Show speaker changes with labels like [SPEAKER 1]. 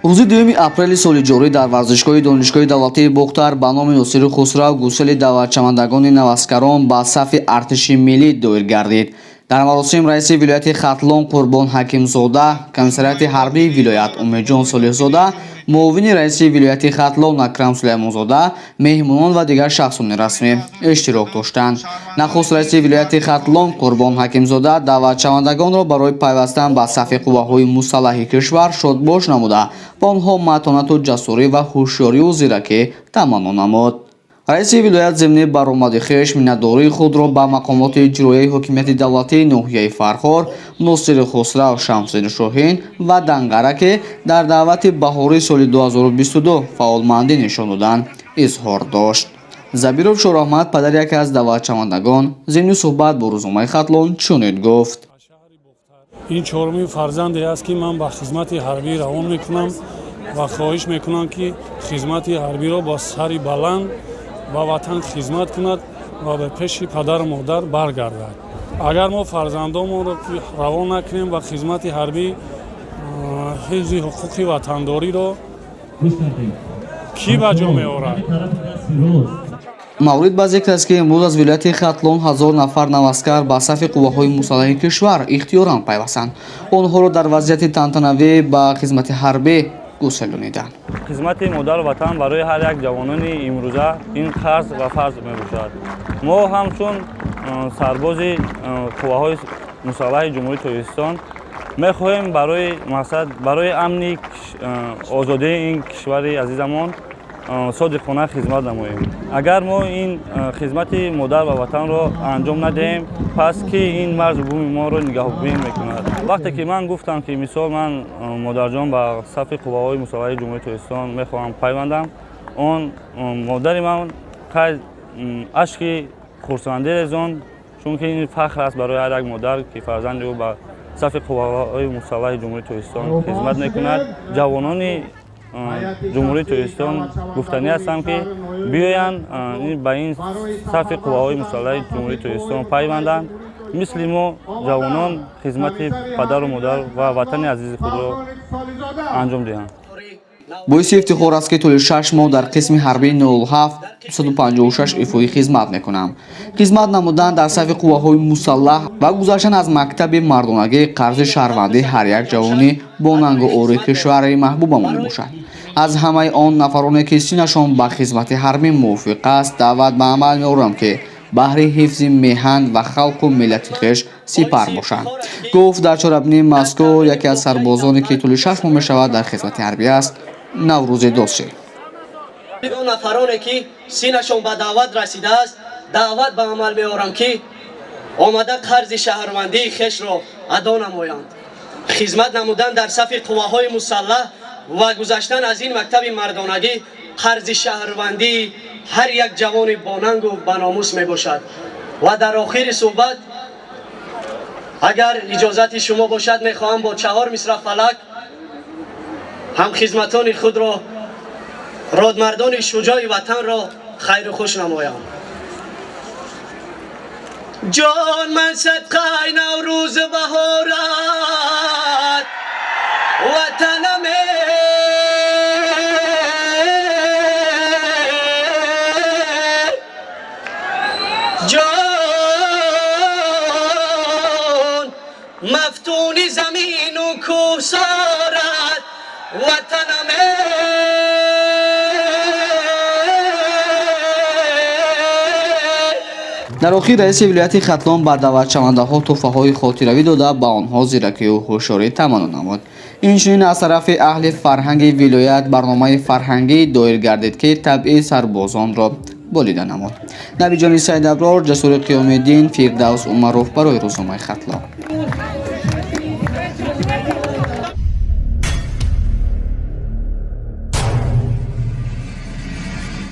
[SPEAKER 1] Рӯзи 2 апрели соли ҷорӣ дар варзишгоҳи Донишгоҳи давлатии Бохтар ба номи Носири Хусрав гусели даъватшавандагони наваскарон ба сафи артиши миллӣ доир гардид. Дар маросим раиси вилояти Хатлон Қурбон Ҳакимзода, комиссариати ҳарбии вилоят Умедҷон Солеҳзода, муовини раиси вилояти Хатлон Акрам Сулаймонзода, меҳмонон ва дигар шахсони расмӣ иштирок доштанд. Нахуст раиси вилояти Хатлон Қурбон Ҳакимзода даъватшавандагонро барои пайвастан ба сафи қувваҳои мусаллаҳи кишвар шодбош намуда, ба онҳо матонату ҷасурӣ ва ҳушёрию зиракӣ таманно намуд. Раиси вилоят зимни баромади хеш миннатдории худро ба мақомоти иҷроияи ҳокимияти давлатии ноҳияи Фархор, Носири Хусрав, Шамсиддин Шоҳин ва Данғара, ки дар даъвати баҳории соли 2022 фаъолмандӣ нишон доданд, изҳор дошт. Забиров Шораҳмад, падари яке аз даъватшавандагон, зимни суҳбат бо рӯзномаи Хатлон чунин гуфт:
[SPEAKER 2] Ин чорумин фарзанде аст, ки ман ба хизмати ҳарбӣ равон мекунам ва хоҳиш мекунам, ки хизмати ҳарбиро бо сари баланд ба ватан хизмат кунад ва ба пеши падару модар баргардад. Агар мо фарзандонмонро равон накунем ба хизмати ҳарбӣ, ҳифзи ҳуқуқи ватандориро кӣ ба ҷо меорад?
[SPEAKER 1] Маврид ба зикр аст, ки имрӯз аз вилояти Хатлон 1000 нафар наваскар ба сафи қувваҳои мусаллаҳи кишвар ихтиёран пайвастанд. Онҳоро дар вазъияти тантанавӣ ба хизмати ҳарбӣ гуселониданд.
[SPEAKER 3] Хизмати модару ватан барои ҳар як ҷавонони имрӯза ин қарз ва фарз мебошад. Мо ҳамчун сарбози қувваҳои мусаллаҳи Ҷумҳурии Тоҷикистон мехоҳем барои мақсад, барои амни озодии ин кишвари азизамон содиқона хизмат намоем. Агар мо ин хизмати модар ва ватанро анҷом надиҳем, пас ки ин марзу буми моро нигаҳбонӣ мекунад? Вақте ки ман гуфтам, ки мисол ман, модарҷон, ба сафи қувваҳои мусаллаҳи Ҷумҳурии Тоҷикистон мехоҳам пайвандам, он модари ман ашки хурсандӣ резонд, чунки ин фахр аст барои ҳар як модар, ки фарзанди ӯ ба сафи қувваҳои мусаллаҳи Ҷумҳурии Тоҷикистон хизмат мекунад. Ҷавонони Ҷумҳурии Тоҷикистон гуфтанӣ ҳастам, ки биёянд, ба ин сафи қувваҳои мусаллаҳи Ҷумҳурии Тоҷикистон пайванданд, мисли мо ҷавонон хизмати падару модар ва ватани азизи худро анҷом диҳанд.
[SPEAKER 1] Боиси ифтихор аст, ки тӯли 6 моҳ дар қисми ҳарбии 07 256 ифои хизмат мекунам. Хизмат намудан дар сафи қувваҳои мусаллаҳ ва гузаштан аз мактаби мардонагӣ қарзи шаҳрвандии ҳар як ҷавони бо нангу ори кишвари маҳбубамон мебошад. Аз ҳамаи он нафароне, ки синнашон ба хизмати ҳарбӣ мувофиқ аст, даъват ба амал меорам, ки баҳри ҳифзи меҳан ва халқу миллати хеш сипар бошанд, гуфт дар чорабинии мазкур яке аз сарбозоне, ки тӯли 6 моҳ мешавад дар хизмати ҳарбӣ аст, Наврӯзи Досӣ.
[SPEAKER 4] Он нафароне, ки синнашон ба даъват расидааст, даъват ба амал меорам, ки омада қарзи шаҳрвандии хешро адо намоянд. Хизмат намудан дар сафи қувваҳои мусаллаҳ ва гузаштан аз ин мактаби мардонагӣ қарзи шаҳрвандии ҳар як ҷавони бонангу баномус мебошад. Ва дар охири суҳбат, агар иҷозати шумо бошад, мехоҳам бо чаҳор мисра фалак ҳамхизматони худро, родмардони шуҷои ватанро хайру хуш намоям. Ҷон, ман садқаи Наврӯзу баҳорат, ватанаме. Ҷон, мафтуни замину кӯҳсорат, ватанаме.
[SPEAKER 1] Дар охир раиси вилояти Хатлон ба даъватшавандаҳо тӯҳфаҳои хотиравӣ дода, ба онҳо зиракию ҳушёрӣ таманно намуд. Инчунин аз тарафи аҳли фарҳанги вилоят барномаи фарҳангӣ доир гардид, ки табъи сарбозонро болида намуд. Набиҷони Саидаброр, Ҷасури Қиёмиддин, Фирдавс Умаров барои рӯзномаи Хатлон.